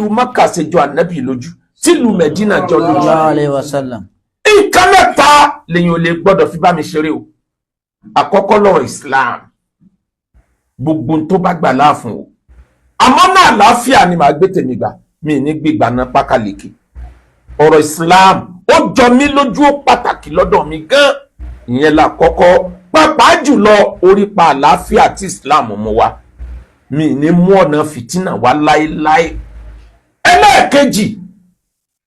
Ìlú Maka ṣe jọ ànábì lójú, tílùú Mẹdínà jọ lójú. Sallallahu alayhi wa sallam. Nǹkan mẹ́ta lèyìn ò lè gbọ́dọ̀ fi bá mi ṣeré o. Àkọ́kọ́, lọ́rọ̀ Islam. Gbogbo tó bá gbà láàfún o, àmọ́ náà àlàáfíà ni màá gbé tèmi gbà mí ní gbígbà náà pákàlẹ́kì. Ọ̀rọ̀ Islam, ó jọ mí lójú, ó pàtàkì lọ́dọ̀ mi gan. Ìyẹn là kọ́kọ́, pàápàá jùlọ orípa àlàáfíà tí Islam mú wá. Mi ní mú ọ̀nà fìtínà wá láéláé. Ẹlẹ́ẹ̀kejì,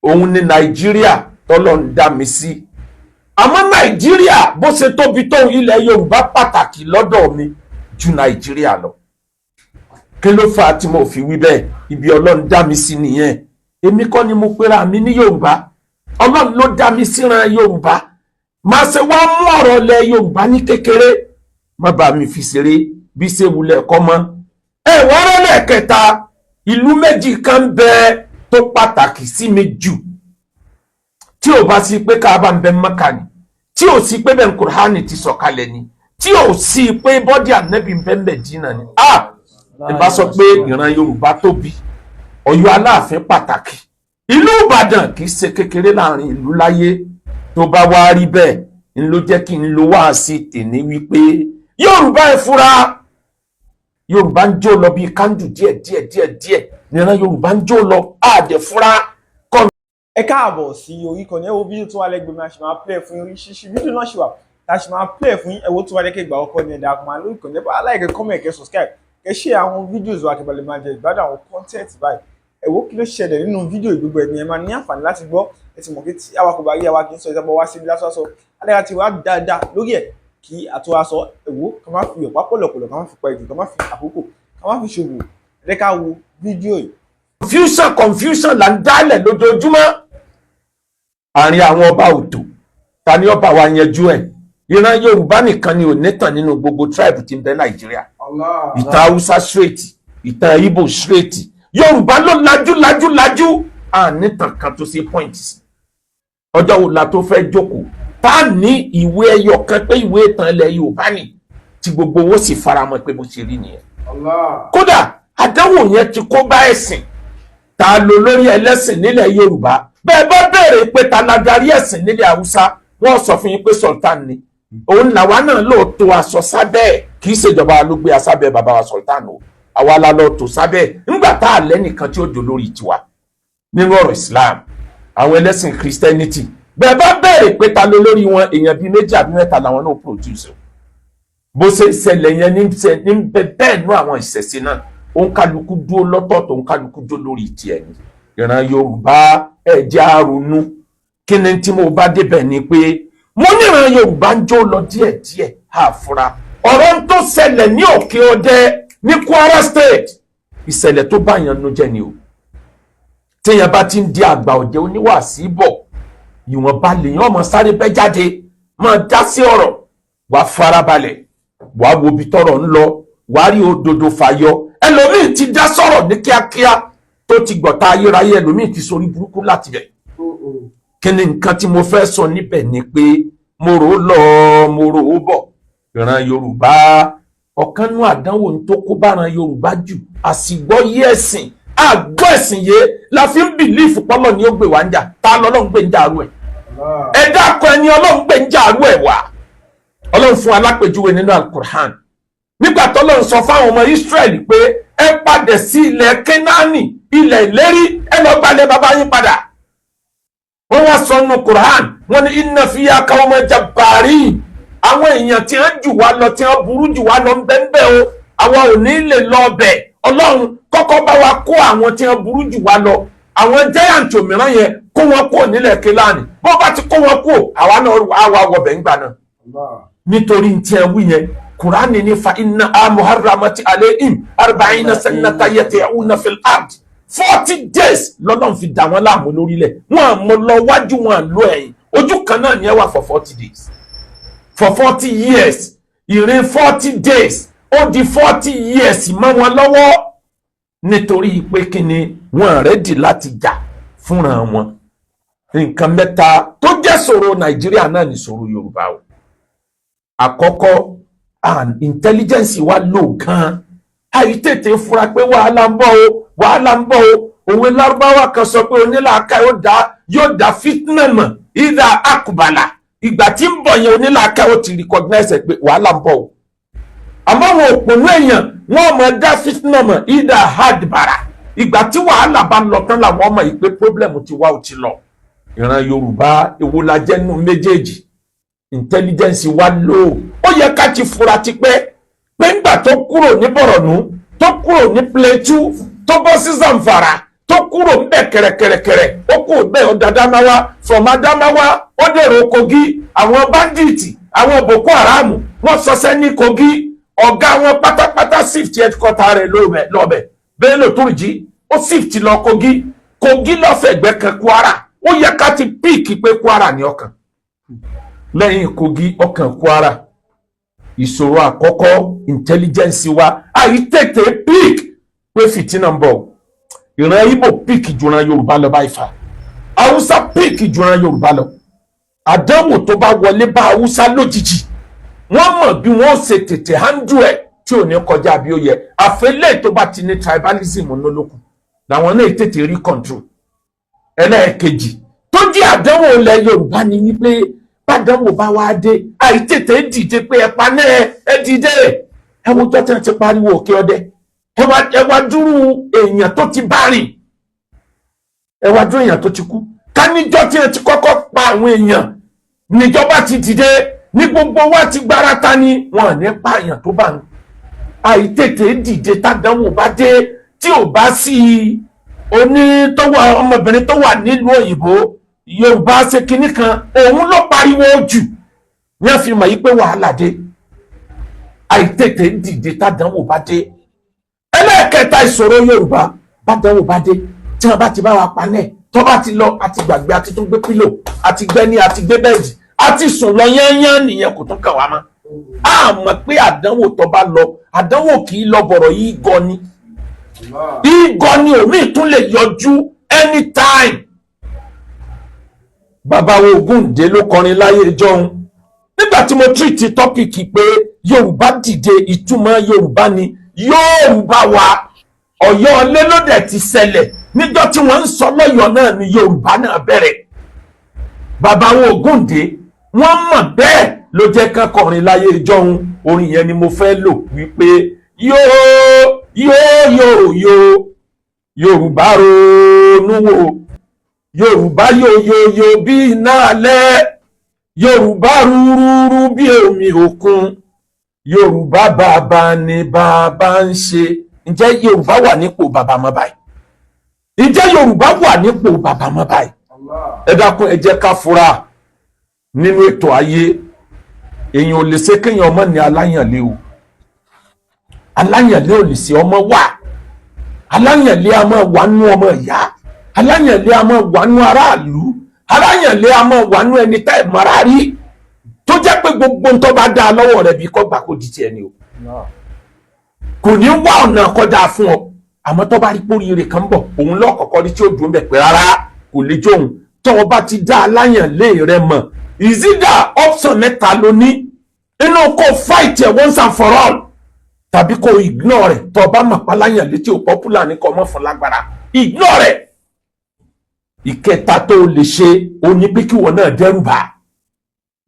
òun ni Nàìjíríà tọ́lọ́ ń dá mi sí. Àmọ́ Nàìjíríà, bó ṣe tóbi tó, ilẹ̀ Yorùbá pàtàkì lọ́dọ̀ mi ju Nàìjíríà lọ. Kí ló fà á tí mo fi wí bẹ́ẹ̀? Ibi Ọlọ́run dá mi sí nìyẹn. Èmi kọ́ ni mo pera mi ní Yorùbá, Ọlọ́run ló dá mi síran Yorùbá. Máa ṣe wá mú ọ̀rọ̀ ilẹ̀ Yorùbá ní kékeré, má bàa mi fi ṣeré bí ṣe wulẹ̀ kọ́ mọ́. Ẹ wọ́n rẹ́lẹ̀ kẹta, ìlú méjì kan ń bẹ tó pàtàkì sí mi jù. Tí ò bá sí pé Káàbà ń bẹ Mẹ́kà ni, tí ò sí pé bẹ́ẹ̀ Kùránì ti sọ̀kalẹ̀ ni, tí ò sí pé body ànẹ́bí ń bẹ Mẹdínà ni, ah, ẹ bá sọ pé ìran Yorùbá tóbi. Ọ̀yọ́ Aláàfin pàtàkì, ìlú Ìbàdàn kì í ṣe kékeré láàrin ìlú láyé. Tó bá wá rí bẹ́ẹ̀, ń ló jẹ́ kí n lo wáàsí tèmi wípé Yorùbá, ẹ fura. Yorùbá ń jó lọ bíi kándù díẹ̀ díẹ̀ díẹ̀ díẹ̀. Níran Yorùbá ń jó lọ, àdẹ fura. Ẹ káàbọ̀ sí orí ìkànnì. Ẹ wo fídíò tó wà lẹ́gbẹ̀ẹ́ mi, a ṣì máa play fún yín. Oríṣiríṣi fídíò náà ṣì wà tá a ṣì máa play fún yín. Ẹ wo tó wà lẹ́kẹ̀ẹ́ ìgbà ọkọ ní ẹ̀dá àkùnmá lórí ìkànnì. Ẹ bá like, comment, kẹ́ subscribe, kẹ́ share àwọn videos wa, kẹ́ bá lè máa jẹ ìgbádùn àwọn content báyìí. Ẹ wo kí ló ṣẹlẹ̀ nínú fídíò, gbogbo ẹ̀ ní ẹ máa ní àǹfààní láti gbọ́. Ẹ ti mọ̀ pé tí àwa kò bá rí, àwa kì í sọ ìjọba wá síbi lásán sọ alẹ́ àti wá dáadáa lórí ẹ̀ kí àtúwá sọ. Ẹ wo, ká má fi ọ̀pá pọ̀lọ̀pọ̀lọ̀, ká má fi pa ìjù, ká má fi àkókò, ká má fi ṣòwò. Ẹ jẹ́ ká wo fídíò yìí. Confusion, confusion là ń dálẹ̀ lójoojúmọ́. Àárín àwọn ọba òtò, ta ni ọba wa yanjú ẹ̀? Ìran Yorùbá nìkan ni ò nítàn nínú gbogbo tribe tí ń bẹ Nàìjíríà. Ìtàn Haúsá straight, ìtàn Ìgbò straight, Yorùbá ló lajú lajú lajú, à nítàn kan tó ṣe point sí. Ọjọ́ wo la tó fẹ́ jókòó tá a ní ìwé ẹyọ kan pé ìwé ìtàn ilẹ̀ Yorùbá ni, tí gbogbo owó sì faramọ́ pé bó ṣe rí nìyẹn? Kódà àdánwò yẹn ti kó bá ẹ̀sìn. Ta ló lórí ẹlẹ́sìn nílẹ̀ Yorùbá? Bẹ́ẹ̀ bá béèrè pé ta la darí ẹ̀sìn nílẹ̀ Haúsá, wọ́n sọ fún yín pé sultan ni. Òun làwa náà lóòótọ́ aṣọ sábẹ́ ẹ̀. Kì í ṣèjọba ló gbé asábẹ́ bàbá wa sultan o, àwa la lọ tò sábẹ́ ńgbà tá a lẹ́nìkan tí ó jò lórí tiwa nínú ọ̀rọ̀ Islam. Àwọn ẹlẹ́sìn Christianity, bẹ́ẹ̀ bá béèrè pé ta ló lórí wọn, èèyàn bíi méjì àbí mẹ́ta làwọn náà produce o. Bó ṣe ṣẹlẹ̀ yẹn ní bẹ́ẹ̀ nú àwọn ìṣẹ̀ṣe náà, òǹkàlùkù dúró lọ́tọ̀ọ̀tọ̀, òǹkàlùkù dúró lórí tiẹ̀ ni. Ìran Yorùbá, ẹ jẹ́ á ronú. Kí ni tí mo bá débẹ̀ ni pé mo níran Yorùbá ń jó lọ díẹ̀díẹ̀, àfúrá. Ọ̀rọ̀ ń tó ṣẹlẹ̀ ní Òkè Ọdẹ ní Kwara State, ìṣẹ̀lẹ̀ tó bá yàn nu jẹ́ ni o. Téèyàn bá ti ń di àgbà ọ̀jẹ̀ oníwàásí bọ̀, ìwọ̀nba lèèyàn ọmọ sáré bẹ́ jáde máa dá sí ọ̀rọ̀. Wàá farabalẹ̀, wàá wo ibi tọ́rọ̀ ń lọ, wàá rí òdodo fàyọ. Ẹlòmíì ti dá sọ̀rọ̀ ní kíákíá tó ti gbọ̀ta ayérayé, ẹlòmíì ti sorí burúkú láti bẹ̀. Kí ni nǹkan tí mo fẹ́ sọ níbẹ̀ ni pé mo rò ó lọ, mo rò ó bọ̀, ìran Yorùbá, ọ̀kan nú àdánwò tó kó báran Yorùbá jù, àsìgbọ́yé ẹ̀sìn. Àgbọ́ ẹ̀sìn yé la fi ń believe pọ́lọ́ ni ó gbé wá ń jà. Ta lọ́lọ́run gbé ń jà àrú ẹ̀? Ẹ dákọ ẹni Ọlọ́run gbé ń jà àrú ẹ̀ wá. Ọlọ́run fún alápèjúwe nínú Alukur'an nígbà tọ́lọ́run sọ fáwọn ọmọ Israẹli pé ẹ padà sí ilẹ̀ Kénáánì, ilẹ̀ ìlérí, ẹ lọ gbalẹ̀ bàbá yín padà. Wọ́n wá sọ nínú Quran, wọ́n ní inna fiha qawman jabbarin, àwọn èèyàn tí wọ́n jù wá lọ, tí wọ́n burú jù wá lọ ń bẹ ń bẹ o, àwa ò ní lè lọ ọbẹ̀. Ọlọ́run kọ́kọ́ bá wa kó àwọn tí wọ́n burú jù wá lọ, àwọn giant òmíràn yẹn, kó wọn kúrò nílẹ̀ Kénáánì. Bó bá ti kó wọn kúrò, àwa náà wà wá wọbẹ̀ ńgbà náà. Nítorí tí ẹ wí yẹn, Kùránì ní fa inna muharramati alayhim arba'ina sanata yatihuna fil ard. 40 days lọ́lọ́run fi dà wọ́n láàmú lórílẹ̀. Wọ́n àmọ́ lọ wájú, wọn lọ ẹ̀yìn, ojú kan náà ni ẹ wà for 40 days, for 40 years. Ìrìn 40 days ó di 40 years mọ́ wọn lọ́wọ́, nítorí pé kí ni? Wọ́n ready láti jà fúnra wọn. Nǹkan mẹ́ta tó jẹ́ ṣòro Nàìjíríà náà ní ṣòro Yorùbá o. Àkọ́kọ́, and intelligence wa lò gan, àyí tètè fura pé wàhálà ń bọ̀ o, wàhálà ń bọ̀ o. Òwe Lárúbáwá kan sọ pé onílàákà yóò dá fitna mọ̀ ìdá akubala. Ìgbà tí ń bọ̀ yẹn, onílàákà ó ti recognize ẹ̀ pé wàhálà ń bọ̀ o. Àmọ́ àwọn òpònú èèyàn, wọ́n mọ̀ dá fitna mọ̀ ìdá hadbara. Ìgbà tí wàhálà bá lọ tán làwọn ọmọ yìí pé problem ti wá, ó ti lọ. Ìran Yorùbá, èwo la jẹ́ nínú méjèèjì? Intelligence wa lò ó, yẹ ká ti fura tipẹ́ pé ńgbà tó kúrò ní Borno, tó kúrò ní Plateau, tó bọ́ sí Zamfara, tó kúrò ńbẹ̀ kẹ̀rẹ̀kẹ̀rẹ̀kẹ̀rẹ̀, ó kúrò bẹ́ẹ̀, ó dàdámáwá. From Adamawa, ó dèrò Kogi. Àwọn bandits, àwọn Boko Haram, wọ́n sọsẹ́ ní Kogi. Ọ̀gá wọn pátápátá shift headquarter rẹ̀ lọ́bẹ̀. Bello Turji, ó shift lọ Kogi. Kogi lọ́fẹ̀gbẹ́ kan Kwara. Ó yẹ ká ti pick pé Kwara ní ọkàn lẹ́yìn Kogi, ọkàn Kwara. Ìṣòro àkọ́kọ́, intelligence wa, àìtètè pick pé fìtínà ń bọ̀. Ìran Ìgbò pick jùran Yorùbá lọ báyìí fa, Haúsá pick jùran Yorùbá lọ. Àdánwò tó bá wọlé bá Haúsá lójijì, wọ́n mọ̀ bí wọ́n ṣe tètè handle ẹ̀ tí ò ní kọjá bí ó yẹ. Àfẹlẹ́ tó bá ti ní tribalism nólókù làwọn náà tètè rí control. Ẹlẹ́ẹ̀kejì tó jẹ́ àdánwò ilẹ̀ Yorùbá ni wípé bàdánwò bá wá dé, àìtètè dìde pé ẹ pa náà, ẹ dìde. Ẹ wo tó tẹ́ ti pariwo Òkè Ọdẹ, ẹ wá dúró èèyàn tó ti bá rìn, ẹ wá dúró èèyàn tó ti kú. Ká níjọ́ tí ẹ ti kọ́kọ́ pa àwọn èèyàn níjọba ti dìde ní gbogbo wa ti gbára ta ni wọn ní pààyàn tó bá ń. Àìtètè dìde tádánwò bá dé, tí ò bá sí oní tó wà, ọmọbìnrin tó wà nílùú òyìnbó, Yorùbá ṣe kinní kan, òun ló pariwo jù ní wọ́n fi mọ̀ yí pé wàhálà dé. Àìtètè dìde tádánwò bá dé. Ẹlẹ́ẹ̀kẹta ìṣòro Yorùbá, bádánwò bá dé, tí wọ́n bá ti bá wa panẹ́, tó bá ti lọ, àti gbàgbé, àti tún gbé pillow, àti gbẹ́ni, àti gbé bed, àti sùn lọ yányán nìyẹn, kò tún kàn wá mọ́. A mọ̀ pé àdánwò tó bá lọ, àdánwò kì í lọ bọ̀rọ̀ yìí gan ni, ìgọ ni omi tún lè yọjú anytime. Bàbá wo Ògúndé ló kọrin láyé ìjọun nígbà tí mo treat topic pé Yorùbá dìde. Ìtumọ̀ Yorùbá ni Yorùbá wa. Ọ̀yọ́ lélódẹ̀ ti ṣẹlẹ̀ níjọ́ tí wọ́n ń sọ lọ́yọ̀ọ́ náà ni Yorùbá náà bẹ̀rẹ̀. Bàbá wo Ògúndé, wọ́n mọ̀ bẹ́ẹ̀, ló jẹ́ kán kọrin láyé ìjọun. Orin yẹn ni mo fẹ́ lò wípé yóò yóò yóò yóò Yorùbá ronú wò, Yorùbá yóò yóò yóò bí iná alẹ́, Yorùbá rúrúrú bí omi òkun, Yorùbá bàbá ni bàbá ń ṣe. Ǹjẹ́ Yorùbá wà nípò bàbá mọ́ báyìí? Ǹjẹ́ Yorùbá wà nípò bàbá mọ́ báyìí? Ẹ dákun, ẹ jẹ́ ká fura nínú ètò ayé. Èèyàn ò lè ṣe kéèyàn ọmọ ní aláyànlé o. Aláyànlé ò lè ṣe ọmọ wà. Aláyànlé a máa wà nú ọmọ ìyá, aláyànlé a máa wà nú aráàlú, aláyànlé a máa wà nú ẹni tá ẹ̀ mọ́ra rí, tó jẹ́ pé gbogbo ń tó bá dáa lọ́wọ́ rẹ̀ bí kò gbà kó di tiẹ̀ ni o. Kò ní wá ọ̀nà kọjá fún ọ, àmọ́ tó bá rí póríire kan bọ̀, òun lọ́kọ̀ọ́kọ́ rí tí ó dùn bẹ̀ pé rárá, kò lè jóun. Tó o bá ti dá aláyànlé rẹ mọ̀, ìzídà option mẹ́ta ló ní inú: kó fight ẹ̀ once and for all, tàbí kó ignore rẹ̀. Tó o bá mọ̀ pa aláyànlé tí o popular ní kó o mọ̀ fún lágbára, ignore rẹ̀. Ìkẹta tó o lè ṣe o ní pé kí wọn náà dẹ́rùbà.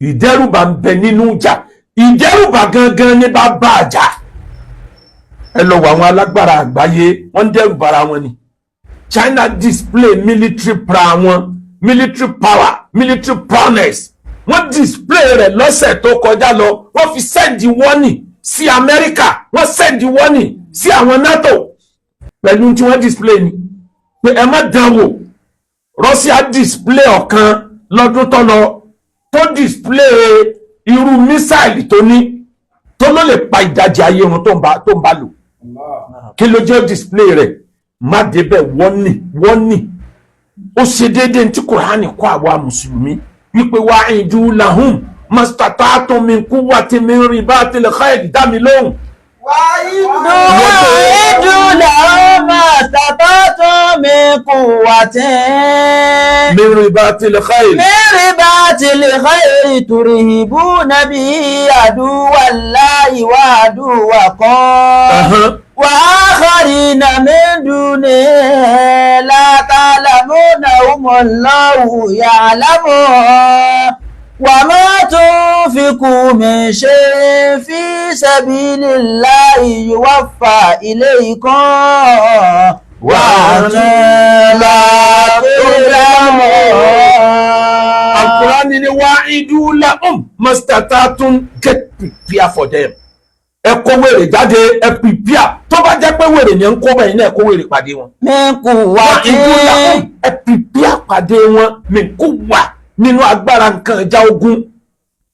Ìdẹ́rùbà ń bẹ nínú ìjà. Ìdẹ́rùbà gangan ní bá bá àjà. Ẹ lọ wọ àwọn alágbára àgbáyé, wọ́n ń dẹ́rùbà ara wọn ni. China display military power wọn, military power, military prowess, wọ́n display rẹ̀ lọ́sẹ̀ tó kọjá lọ. Wọ́n fi send warning sí Amẹ́ríkà, wọ́n send warning sí àwọn NATO pẹ̀lú tí wọ́n display ni pé ẹ má dán wò. Russia display ọ̀kan lọ́dún tó lọ, tó display irú missile tó ní, tó ló lè pa ìdajì ayé wọn tó ń bá lò. Kí ló jẹ́ display rẹ̀? Má débẹ̀. Wọ́n ní wọ́n ní ó ṣe déédéé tí Kùránì kọ́ àwa mùsùlùmí wípé وأعدوا لهم ما استطعتم من قوة من رباط الخيل. Dá mi lóhùn. وأعدوا لهم ما استطعتم من قوة من رباط الخيل. من رباط الخيل ترهبون به عدو الله وعدوكم وآخرين من دونه لا. يخشونهم الله يعلمهم وما تنفقوا من شيء في سبيل الله يوفى إليكم وأنتم لا تظلمون. Al-Qur'ani ni wa'idu lahum mastata'tum, get prepare for them. Ẹ kó wèrè jáde, ẹ prepare. Tó bá jẹ́ pé wèrè ni ẹ ń kó bẹ́ẹ̀ náà, ẹ kó wèrè pàdé wọn. من قوة Wa'idu lahum, ẹ prepare pàdé wọn, min quwwa, nínú agbára nǹkan ìjà ogun.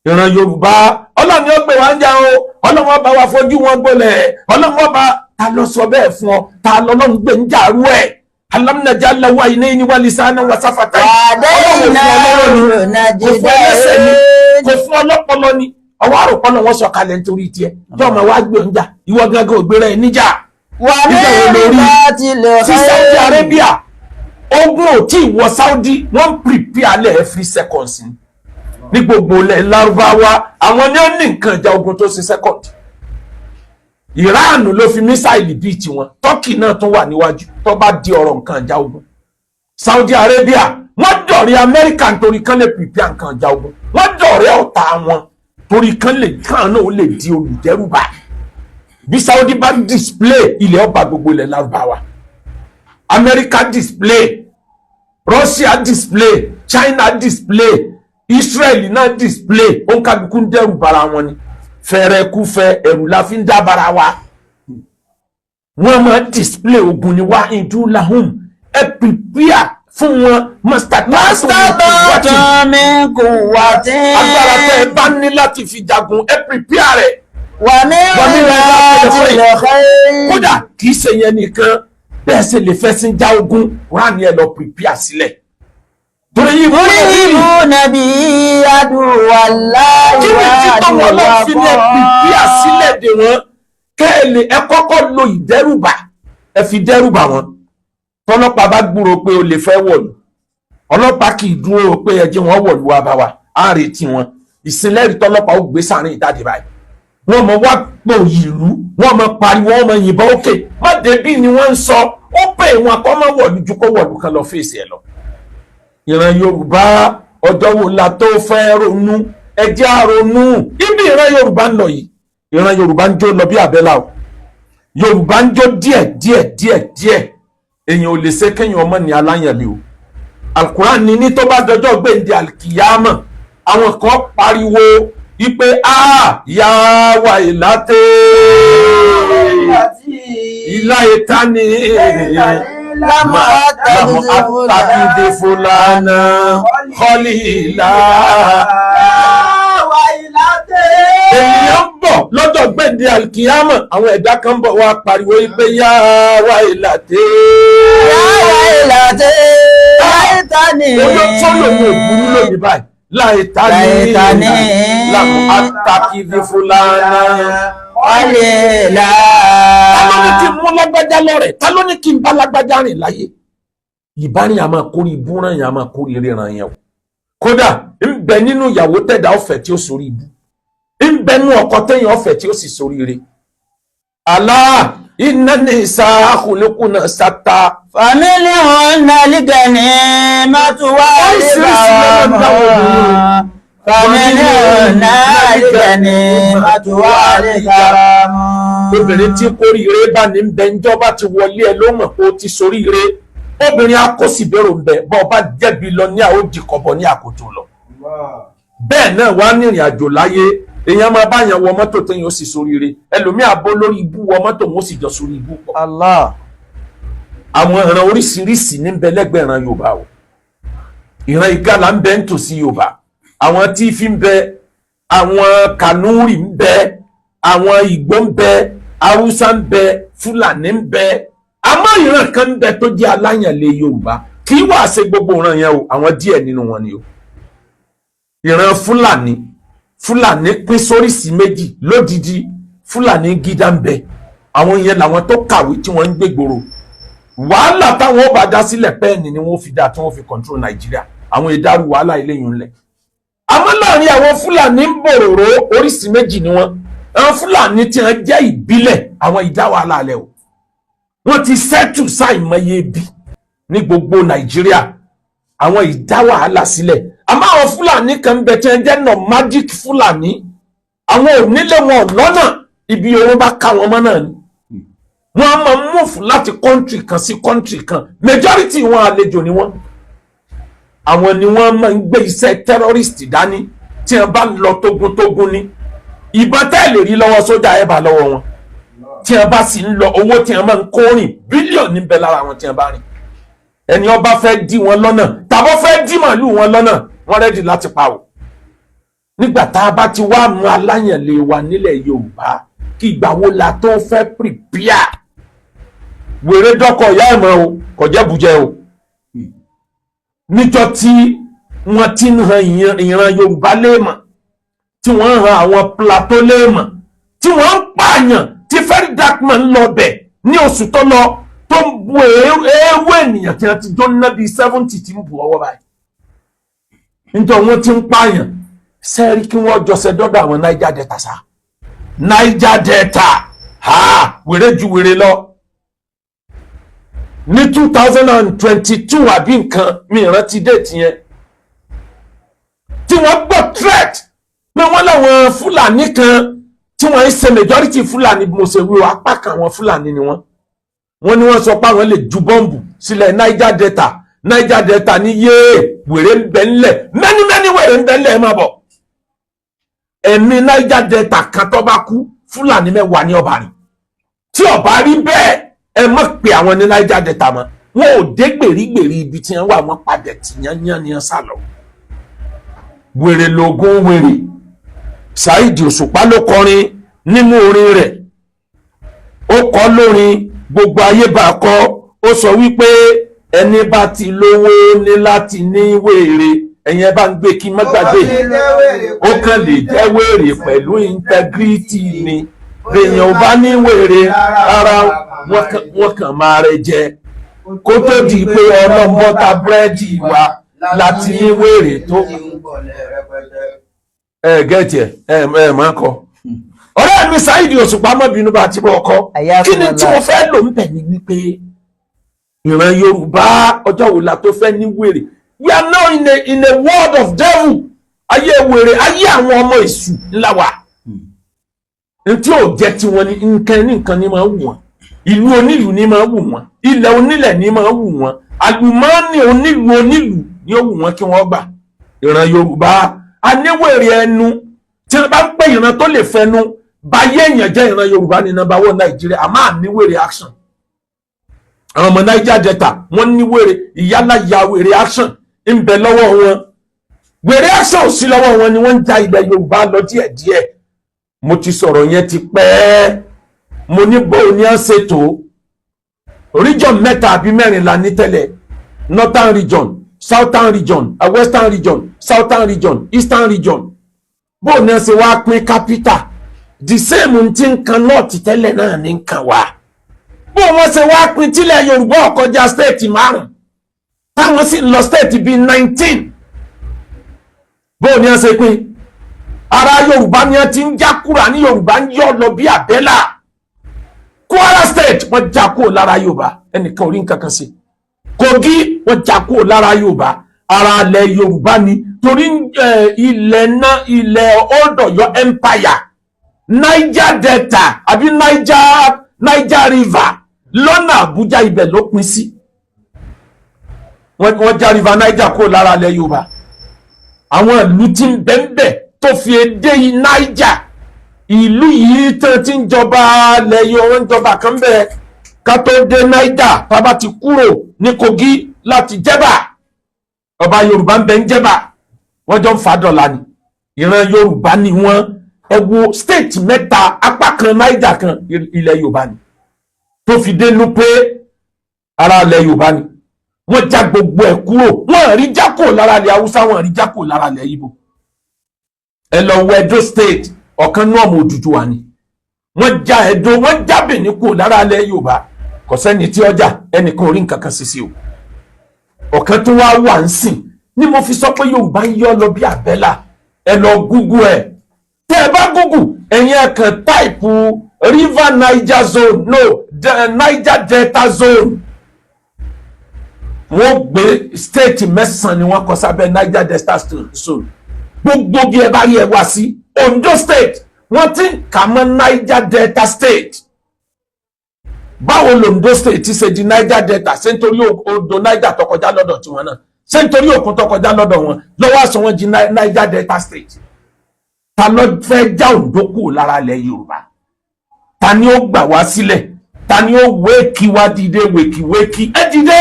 Ìran Yorùbá, Ọlọ́run yóò gbé wa ń jà o, Ọlọ́run ọba wa fojú wọn gbolẹ̀, Ọlọ́run ọba. Ta ló sọ bẹ́ẹ̀ fún ọ? Ta lọ́lọ́run gbé ń jàrú ẹ̀? Alam naj'al lahu aynayni wa lisanan wa safatayn. Ọlọ́run ò fún ọ lọ́rọ̀ ni, kò fún ẹ lẹ́sẹ̀ ni, kò fún ọlọ́pọlọ ni. Ọwọ́ àròpọlọ wọn sọ kalẹ̀ nítorí tiẹ̀ tí ọmọ wa gbé oúnjà, ìwọ gángan ògbéra ẹ níjà. ومن رباط Sí Saudi الخيل Arabia, ogun ò tí ì wọ Saudi, wọ́n ń prepare alẹ́ every seconds ni. Ní gbogbo ilẹ̀ Lárúbáwá, àwọn ní ó ní nǹkan ìjà ogun tó ṣe second. Iran ló fi missile bíi tiwọn, Turkey náà tún wà níwájú tó bá di ọ̀rọ̀ nǹkan ìjà ogun. Saudi Arabia, wọ́n dọ̀rẹ́ Amẹ́ríkà nítorí kán lè prepare nǹkan ìjà ogun. Wọ́n dọ̀rẹ́ ọ̀tá wọn torí kán lè kán náà ó lè di olùdẹ́rùbà. Bí Saudi bá display, ilẹ̀ ọba gbogbo ilẹ̀ Lárúbáwá. Amẹ́ríkà display, Russia display, China display, Israel náà display. Ó ń kálukú ń dẹ́rù bara wọn ni. Fẹ̀rẹ̀kúfẹ̀ ẹ̀rù la fi ń dá bara wa. Wọ́n máa display ogun ni. Wa'idu lahum, ẹ prepare fún wọn, mastata'tum min quwwatin. Agbára tẹ ẹ bá ní láti fi jagun, ẹ prepare rẹ̀. Wa min Wa min ribatil khayl. Kódà kì í ṣe yẹn nìkan, bẹ́ẹ̀ ṣe lè fẹ́ sí já ogun, Kúránì ẹ lọ prepare sílẹ̀ torí yìí fún ẹ̀rí. Turhibuna bihi aduwwallahi Kí ni títọ́ wọn lọ fi ní ẹ prepare sílẹ̀ dè wọ́n? Kẹ́ ẹ lè ẹ kọ́kọ́ lo ìdẹ́rùbà, ẹ fi dẹ́rùbà wọn. Tọ́lọ́pàá bá gbúrò pé o lè fẹ́ wọ̀lú, ọlọ́pàá kì í dúró pé ẹ jẹ́ wọ́n wọ̀lú wa bá wa, á retí wọn. Ìsìnlẹ́rìí tọ́lọ́pàá ó gbé sàárín ìdáde báyìí, wọ́n mọ wá pò ìlú, wọ́n mọ pariwo, wọ́n mọ yìnbọn òkè, má débí ni wọ́n ń sọ. Ó pè wọn kọ́ mọ́ wọ̀lú ju kó wọ̀lú kan lọ fèsì ẹ̀ lọ. Ìran Yorùbá, ọjọ́ wo la tó fẹ́ ronú? Ẹ jẹ́ á ronú ibi ìran Yorùbá ń lọ yìí. Ìran Yorùbá ń jó lọ bí àbẹ́là o. Yorùbá ń jó díẹ̀ díẹ̀ díẹ̀ díẹ̀. Èèyàn ò lè ṣe kéèyàn ọmọ ní aláyànlé o. Alukuran ní tó bá dọjọ́ gbèǹde alikiyama, àwọn kan pariwo wípé a yà wà ìlàtẹ ìlà ìtàní Lámù lámù àtàkìdé fúlànà kọ́lìlà. Ènìyàn ń bọ̀ lọ́jọ́ gbèǹde alikiyama, àwọn ẹ̀dá kan ń bọ̀ wá pariwo wípé yà wà ìlàtẹ. Oyó tó lòun ò burú lónìí báyìí. Láìta ní Láìta ní. lámù àtàkìdé fúlànà. Ta ló ní kí n mú lágbájá lọ́rẹ̀? Ta ló ní kí n bá lágbájá rìn láyé? Ìbárìn àmọ́ kórè ibú ràn yẹn, àmọ́ kórè ríran yẹn o. Kódà ń bẹ nínú ìyàwó tẹ̀dá ọ̀fẹ́ tí ó sórí ibú, ń bẹ nínú ọkọ tẹ̀yìn ọ̀fẹ́ tí ó sì sórí ire. Àlá iná ní ìsà àkùnlékùnà sátá. فمنهن الغنيمة Oríṣiríṣi lọ́nà ń dáwọ́ obìnrin. والغرام فمنهن الغنيمة والغرام. Obìnrin tí kórìíre bá ní bẹ, ńjọba ti wọlé ẹ ló mọ̀ pé ó ti soríire. Obìnrin akọ́sìbérò ń bẹ, bọ́ ọba jẹ̀bi lọ ní àwọn òjìkọ̀bọ ní àkótó lọ. Bẹ́ẹ̀ náà wá ní ìrìn àjò láyé, èèyàn máa bá yàn wọ mọ́tò téèyàn ó sì soríire. Ẹlòmíà bó lórí ibú wọ mọ́tò, wọn ó sì jọ sórí ibú pọ̀. Allah. Àwọn ìran oríṣiríṣi ní bẹ lẹ́gbẹ̀ẹ́ ìran Yorùbá o. Ìran Ìgalà ń bẹ nítòsí Yorùbá, àwọn Tífì ń bẹ, àwọn Kànúrì ń bẹ, àwọn Ìgbò ń bẹ, Haúsá ń bẹ, Fúlàní ń bẹ. Àmọ́ ìran kan ń bẹ tó jẹ́ aláyànlé Yorùbá. Kì í wá ṣe gbogbo ìran yẹn o, àwọn díẹ̀ nínú wọn ni o. Ìran Fúlàní, Fúlàní pín sóríṣìí méjì lódìdí. Fúlàní gídá ń bẹ, àwọn yẹn làwọn tó kàwé tí wọ́n ń gbégboro. Wàhálà táwọn ó bá dá sílẹ̀, pẹ́ẹ́nì ni wọ́n fi dá tí wọ́n fi control Nàìjíríà. Àwọn ìdárú wàhálà eléyìí ńlẹ̀. Àmọ́ láàrin àwọn Fúlàní ń bòròró, oríṣìí méjì ni wọ́n. Àwọn Fúlàní tí wọ́n jẹ́ ìbílẹ̀, àwọn ìdá wàhálà alẹ́ o, wọ́n ti settle sáìmọye ibi ní gbogbo Nàìjíríà. Àwọn ìdá wàhálà sílẹ̀. Àmọ́ àwọn Fúlàní kan bẹ tí wọ́n jẹ́ nomadic Fúlàní. Àwọn ò nílé, wọn ò lọ́nà, ibi owó bá ká wọn mọ́ náà ni wọ́n á máa move láti country kan sí country kan. Majority wọn, àlejò ni wọ́n. Àwọn ni wọ́n máa ń gbé iṣẹ́ terrorist dání. Tí wọ́n bá lọ tógun-tógun ní ìbọn tẹ́lẹ̀ rí lọ́wọ́ sójà, ẹ̀ bá lọ́wọ́ wọn. Tí wọ́n bá sì ń lọ, owó tí wọ́n máa ń kó rìn, bílíọ̀nù níbẹ̀ lára wọn. Tí wọ́n bá rìn, ẹni ó bá fẹ́ dí wọn lọ́nà tàbó fẹ́ dí màálù wọn lọ́nà, wọ́n ready láti pa o. Nígbà tá a bá ti wá mú aláyànlé wa nílẹ̀ Yorùbá, kí ìgbà wo la tó fẹ́ prepare? Wèrè dọ́kọ̀ ìyá ẹ̀ mọ́ o, kò jẹ́ bùjẹ́ o. Níjọ́ tí wọ́n ti ń han ìran Yorùbá léèmọ̀, tí wọ́n ń han àwọn Plateau léèmọ̀, tí wọ́n ń pààyàn, tí Very Dark Man ń lọ bẹ̀ ní oṣù tó lọ, tó ń bu eérú ènìyàn tí wọ́n ti jóná bíi 70, tí ń bu ọwọ́ báyìí, níjọ́ wọ́n ti ń pààyàn sẹ́ẹ̀rí, kí wọ́n jọṣẹ́ dọ́dọ̀ àwọn Niger Delta sá. Niger Delta ha, wèrè ju wèrè lọ. Ní 2022 àbí nǹkan mi ìrántí date yẹn, tí wọ́n gbọ́ threat pé wọ́n láwọn Fúlàní kan tí wọ́n ń ṣe majority Fúlàní, bí mo ṣe wí o, apá kan àwọn Fúlàní ni wọ́n. Wọ́n ní wọ́n sọ pé àwọn lè ju bọ́ǹbù sílẹ̀ Niger Delta. Niger Delta ní yéé, wèrè ń bẹ ńlẹ̀, many many wèrè ń bẹ ńlẹ̀, ẹ máa bọ̀. Ẹ̀mí Niger Delta kan tó bá kú, Fúlàní 10 ní ọba rìn. Tí ọba rí bẹ́ẹ̀, ẹ mọ̀ pé àwọn ní Niger Delta mọ́. Wọn ò dé gbèrígbèrí ibi tí wọ́n wà, wọ́n padà tì yányán ni wọ́n sá lọ. Wèrè lògùn wèrè. Saheed Òṣùpá ló kọrin nínú orin rẹ̀, ó kọ lórin, gbogbo ayé bá kọ. Ó sọ wípé ẹni bá ti lówó ní láti ní wèrè. Ẹ̀yin ẹ bá ń gbé kí n má gbàgbé. Ó kàn lè jẹ́ wèrè pẹ̀lú integrity ni. Èèyàn ò bá ní wèrè rárá, wọ́n kàn máa rẹ jẹ kó tó di pé ọlọ́mbọ́ta búrẹ́dì wa láti ní wèrè tó ẹ gẹ́tì ẹ ẹ máa kọ. Ọ̀rẹ́ mi Saheed Òṣùpá, má bínú bá ti bọ̀ ọkọ. Kí ni tí mo fẹ́ lò ń bẹ̀ ni wípé ìran Yorùbá, ọjọ́ wo la tó fẹ́ ní wèrè? We are now in a world of devil. Ayé wèrè, ayé àwọn ọmọ èṣù ńlá wa. Ntí ò jẹ́ tiwọn ní nǹkan ní nǹkan ní máa wù wọ́n, ìlú onílùú ní máa wù wọ́n, ilẹ̀ onílẹ̀ ní máa wù wọ́n, àlùmọ́ọ́nì onílùú onílùú ní ó wù wọ́n kí wọ́n gbà. Ìran Yorùbá aníwèrè ẹnu. Tí wọ́n bá ń pè ìran tó lè fẹnu báyé èèyàn jẹ́, ìran Yorùbá ní number one Nàìjíríà. Àmọ́ àníwèrè action. Àwọn ọmọ Niger Delta, wọ́n ní wèrè ìyálà ya, wèrè action ń bẹ lọ́wọ́ wọn. Wèrè action ò sí lọ́wọ́ wọn ni wọ́n ń ja ilẹ̀ Yorùbá lọ díẹ̀díẹ̀. Mo ti sọ̀rọ̀ yẹn ti pẹ́. Mo ní bóun ni à ń ṣètò region mẹ́ta àbí mẹ́rin la ní tẹ́lẹ̀: northern region, southern region, western region, southern region, eastern region. Bóun ni à ń ṣe wá pín capital? The same ti ń kan north tẹ́lẹ̀ náà ní ń kan wá. Bó wọ́n ṣe wá pín tílẹ̀ Yorùbá ọ̀kọjá state márùn, táwọn sì ń lọ state bíi 19? Bó ni wọ́n ṣe pín? Ara Yorùbá ni wọ́n ti ń já kúrò ní Yorùbá, ń yọ lọ bí àbẹ́là. Kwara State, wọ́n já kúrò lára Yorùbá, ẹnìkan ò rí nǹkan kan sí. Kogi, wọ́n já kúrò lára Yorùbá. Ara ilẹ̀ Yorùbá ni, torí ilẹ̀ náà, ilẹ̀ Old Ọ̀yọ́ Empire, Niger Delta àbí Niger River lọ́nà Àbújá, ibẹ̀ ló pín sí. Wọ́n já River Niger kúrò lára ilẹ̀ Yorùbá. Àwọn ìlú tí ń bẹ ń bẹ tó fi dé Niger, ìlú yìí tán ti ń jọba ilẹ̀ Yorùbá, ń jọba kan bẹ́ẹ̀ ká tó dé Niger. Tá bá ti kúrò ní Kogi láti Jẹ́bà, ọba Yorùbá ń bẹ ń Jẹ́bà, wọ́n jọ ń fa dọ̀là ni. Ìran Yorùbá ni wọ́n. Ẹ wo state mẹ́ta, apá kan Niger kan, ilẹ̀ Yorùbá ni, tó fi dé Nupe, ara ilẹ̀ Yorùbá ni. Wọ́n já gbogbo ẹ̀ kúrò. Wọ́n rí já kúrò lára ilẹ̀ Haúsá, wọ́n rí já kúrò lára ilẹ̀ Ìgbò. Ẹ lọ wo Edo State, ọ̀kan náà ọmọ Odùduwà ni. Wọ́n já Edo, wọ́n já Benin kúrò lára ilẹ̀ Yorùbá. Kò sẹ́ni tí ọjà ẹnìkan ò rí nǹkan kan sí sí o. Ọ̀kan tó wá wà ń sìn ni mo fi sọ pé Yorùbá ń yọ lọ bí àbẹ́là. Ẹ lọ Google ẹ̀. Tẹ́ ẹ bá Google, ẹ̀yin ẹ̀ kàn type River Niger zone, no, Niger Delta zone. Wọ́n gbé state 9 ni wọ́n kọ sábẹ́ Niger Delta Zone. Gbogbo bí ẹ bá rí ẹ wá sí Ondo State, wọ́n ti ń kà mọ́ Niger Delta State. Báwo l'Ondo State ti ṣe di Niger Delta? Ṣé nítorí odò Niger tó kọjá lọ́dọ̀ tiwọn náà? Ṣé nítorí òkun tó kọjá lọ́dọ̀ wọn lọ́wọ́ àṣọ wọn di Niger Delta State? Ta ló fẹ́ já Ondo kúrò lára ilẹ̀ Yorùbá? Ta ni ó gbà wá sílẹ̀? Ta ni ó wéèkì wá dìde? Wèkìwékì ẹ dìde.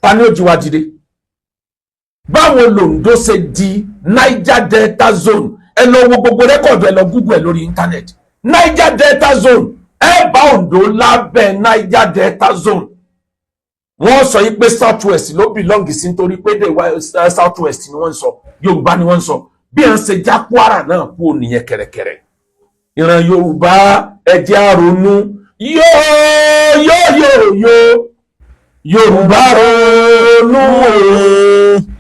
Ta ni ó jí wá dìde? Báwo l'Ondo ṣe di Niger Delta Zone? Ẹ lọ wo gbogbo record, ẹ lọ Google ẹ lórí internet, Niger Delta Zone. Ẹ bá Ondo lábẹ́ Niger Delta Zone. Wọ́n sọ yìí pé South West ló belong sí, nítorí pé the South West ni wọ́n ń sọ, Yorùbá ni wọ́n ń sọ. Bí ẹ̀ ń ṣe já Kwara náà kú nìyẹn kẹ̀rẹ̀kẹ̀rẹ̀. Ìran Yorùbá, ẹ jẹ́ á ronú. Yóò yóò yóò yóò, Yorùbá ronú o.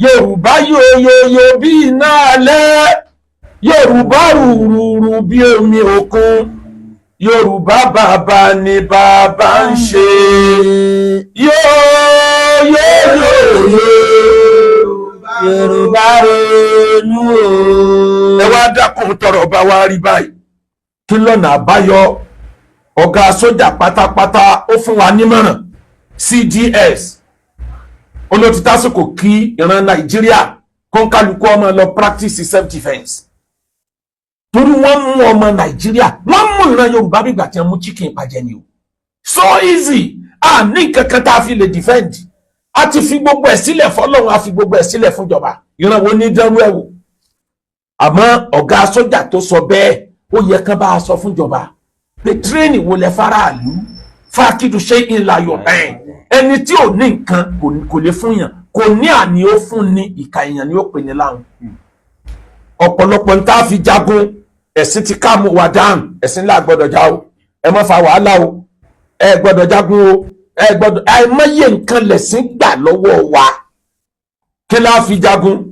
Yorùbá yóò yóò yóò bí iná alẹ́, Yorùbá rúrúrú bí omi òkun, Yorùbá bàbá ni bàbá ń ṣe. Yóò yóò yóò yóò. Yorùbá ronú o. Ẹ wá dákun, tọrọ bá wa rí báyìí, kí lọ́nà àbáyọ? Ọ̀gá sójà pátápátá ó fún wa nímọ̀ràn, CDS olóòtú, tásìkò kí ìran Nàìjíríà kó ń kálukú ọmọ lọ practice self defence, torí wọ́n mú ọmọ Nàìjíríà, wọ́n mú ìran Yorùbá bí ìgbà tí wọ́n mú chicken pàjẹ́ ni o. So easy. A ní kankan tá a fi lè defend. A ti fi gbogbo ẹ̀ sílẹ̀ fọlọ́run, a fi gbogbo ẹ̀ sílẹ̀ fúnjọba. Ìran wo ní dẹ́rú ẹ̀ wò? Àmọ́ ọ̀gá sójà tó sọ bẹ́ẹ̀, ó yẹ kán bá a sọ fúnjọba pé training wo lẹ faraàlú fàkìdù ṣe ìlàyọ̀ ẹ̀. Ẹni tí ò ní nǹkan kò lè fún yàn, kò ní àní ó fún ní ìka èèyàn ni ó pè ní láhùn. Ọ̀pọ̀lọpọ̀ ń tá a fi jagun, ẹ̀sìn ti ká mú wa dáhùn. Ẹ̀sìn ńlá gbọ́dọ̀ já o, ẹ má fa wàhálà o, ẹ gbọ́dọ̀ jagun o, ẹ gbọ́dọ̀. Àìmọye nǹkan lẹ̀sìn gbà lọ́wọ́ wa. Kí la fi jagun?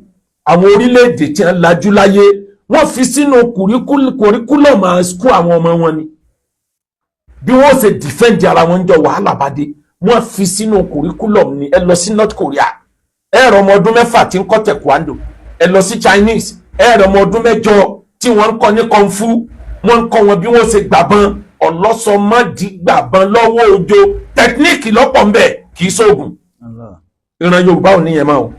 Àwọn orílẹ̀-èdè tí wọ́n lajú láyé, wọ́n fi sínú curriculum school àwọn ọmọ wọn ni bí wọ́n ṣe defend ara wọn jọ wàhálà bá dé. Wọ́n fi sínú curriculum ni. Ẹ lọ sí North Korea, ẹ rọ ọmọ ọdún 6 tí ń kọ́ taekwondo. Ẹ lọ sí Chinese, ẹ rọ ọmọ ọdún 8 tí wọ́n ń kọ́ ní kung fu. Wọ́n ń kọ́ wọn bí wọ́n ṣe gbàbọn ọlọ́sọmọdì, gbàbọn lọ́wọ́ òjò, technique lọ́pọ̀ ń bẹ̀, kì í sóògùn. Ìran Yorùbá ò níyẹn mọ́ o.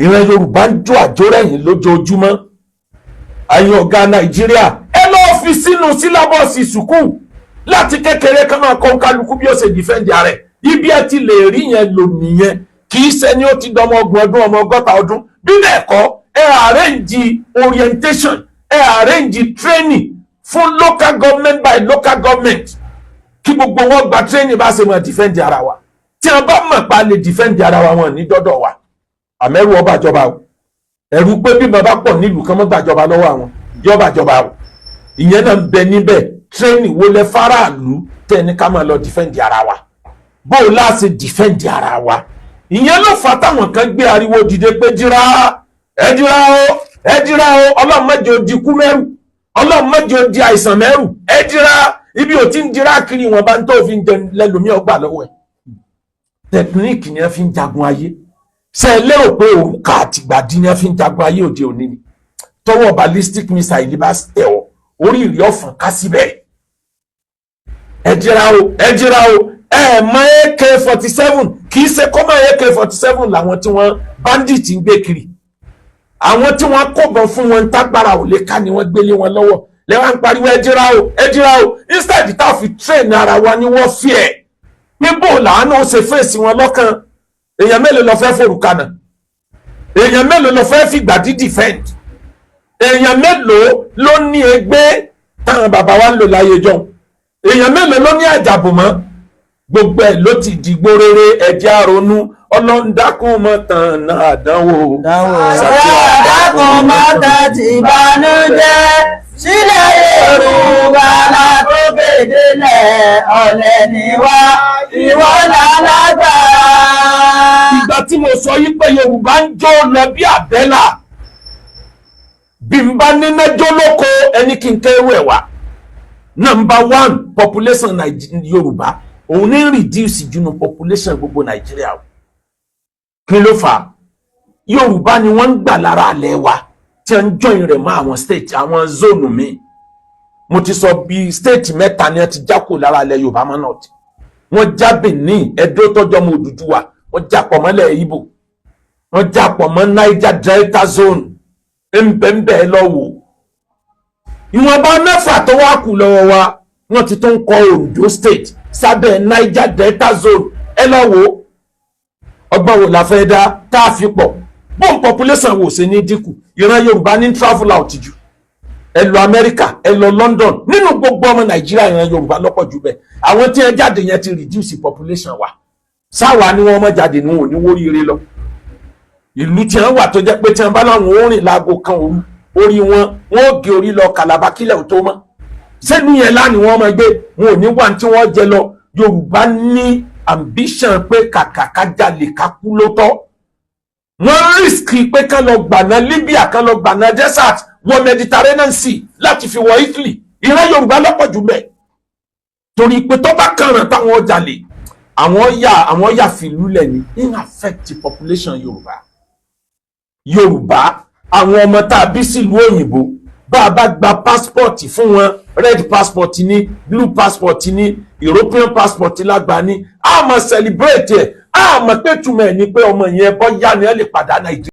Ìran Yorùbá ń jó àjórẹ̀yìn lójoojúmọ́. Ayé ọ̀gá Nàìjíríà, ẹ lọ́ọ́ fi sínú syllabus sùkúù láti kékeré, ká máa kọ́ kálukú bí ó ṣe defend ara ẹ̀. Ibi ẹ ti lè rí yẹn lò nìyẹn. Kì í ṣe ni ó ti dọmọ 30 ọdún, ọmọ 60 ọdún. Bí bẹ́ẹ̀ kọ́, ẹ arrange orientation, ẹ arrange training fún local government by local government, kí gbogbo wọn gba training bá ṣe máa defend ara wa. Tí wọn bá mọ̀ pa lè defend ara wa, wọn ní dọ́dọ̀ wa. Àmẹ́rù ọba àjọba o, ẹ̀rù pé bí bàbá pọ̀ nílùú kan mọ́ gbàjọba lọ́wọ́ àwọn yọba àjọba o. Ìyẹn náà ń bẹ níbẹ̀. Training wo lẹ faraàlú tẹ́ ní ká máa lọ defend ara wa? Bó o láti defend ara wa? Ìyẹn ló fà táwọn kan gbé ariwo dìde pé dira, ẹ dira o, ẹ dira o. Ọlọ́run má jẹ́ ó di kú mẹ́rù, Ọlọ́run má jẹ́ ó di àìsàn mẹ́rù. Ẹ dira. Ibi ò ti ń dira kiri wọn bá ń tó fi ń jẹ lẹ́lòmíì ọgbà lọ́wọ́ ẹ̀. Technique ni wọ́n fi ń jagun ayé. Ṣe é lérò pé òrùka àtìgbàdí ni wọ́n fi ń jagun ayé òde òní ni? Tọwọ́ ballistic missile bá tẹ̀ ọ́, orí ìrì ọ̀fọ̀n ká síbẹ̀. Ẹ dira o, ẹ dira o. Ẹ mọ AK-47, kì í ṣe kọ́mọ AK-47 làwọn tí wọ́n bandit ń gbé kiri. Àwọn tí wọ́n kóbọn fún wọn tágbára ò lè ká ni wọ́n gbélé wọn lọ́wọ́. Lẹ́wọ̀n ń pariwo ẹ dira o, ẹ dira o, instead tá a fi train ara wa ni wọ́n fi ẹ̀ pé bó làánú ó ṣe fèsì wọn lọ́kàn. Èèyàn mélòó lọ fẹ́ forùkanà? Èèyàn mélòó lọ fẹ́ fìgbà dí defend? Èèyàn mélòó ló ní ẹgbẹ́ táwọn bàbá wa ń lò láyé jọ̀hún? Èèyàn mélòó ló ní àjàbò mọ́? Gbogbo ẹ̀ ló ti dìgbò rere. Ẹ̀jẹ̀ àrònú. Ọlọ́ndàkùn mọ́ tàn náà àdánwò. Dákun mọ́tà ti bànújẹ́ sílẹ̀ Yorùbá látòkè délẹ̀, ọ̀lẹ ni wá, ìwọ lálágbára. Ìgbà tí mo sọ yí pé Yorùbá ń jó lọ bí àbẹ́là, bí n bá níná jó lóko, ẹni kí n kẹ́rù ẹ̀ wá. Number one, population Yorùbá òun ní reduce junu population gbogbo Nàìjíríà o. Kí ló fà á? Yorùbá ni wọ́n ń gbà lára àlẹ́ wa tí wọ́n ń join rẹ̀ mọ́ àwọn state, àwọn zone míì. Mo ti sọ bí state mẹ́ta ni wọ́n ti já kúrò lára ilẹ̀ Yorùbá mọ́ north. Wọ́n já Benin, Ẹdó tọ́jọ́ mọ́ Odùduwà, wọ́n já pọ̀ mọ́lẹ̀ Ìgbò, wọ́n já pọ̀ mọ́ Niger Delta zone ńbẹ́ńbẹ́ lọ́wọ́. Ìwọ̀nba mẹ́fà tó wá kù lọ́wọ́ wa, wọ́n ti tún kọ Ondo State sábẹ́ Niger Delta zone. Ẹ lọ́wọ́, ọgbọ́n wo la fẹ́ dá tá a fi pọ̀ bóun population wò ṣe ní dínkù? Ìran Yorùbá ní travel out jù. Ẹ lọ Amẹ́ríkà, ẹ lọ London, nínú gbogbo ọmọ Nàìjíríà, ìran Yorùbá lọ́pọ̀ jù bẹ́ẹ̀. Àwọn tí ẹ jáde yẹn ti reduce population wa. Sáwa ni wọ́n mọ̀ jáde ní òní wóríire lọ ìlú tí wọ́n wà, tó jẹ́ pé tí wọ́n bá láwọn ó rìn láago 1 òru, orí wọn, wọn ó gé orí lọ Kàlàbà kílẹ̀ ò tó mọ́ sẹ́nu yẹn lánìí, wọ́n máa gbé wọn ò ní wà tí wọ́n jẹ lọ. Yorùbá ní ambition pé kàkà ká jalè, ká kú ló tọ́. Wọ́n risk pé kán lọ gbàná Libya, kán lọ gbàná desert wọ Mediterranean Sea láti fi wọ Italy. Ìran Yorùbá lọ́pọ̀ jù bẹ́ẹ̀, torí pé tó bá kàràn táwọn jalè, àwọn yà fìlú lẹ̀ ní in affect the population Yorùbá. Yorùbá, àwọn ọmọ tá a bí sílùú òyìnbó, bá a bá gba passport fún wọn, red passport ní, blue passport ní, European passport lágbà ní, a máa celebrate ẹ̀. A mọ̀ pé túmọ̀ ẹ̀ ni pé ọmọ yẹn bọ́ yá ni ẹ lè padà Nàìjíríà.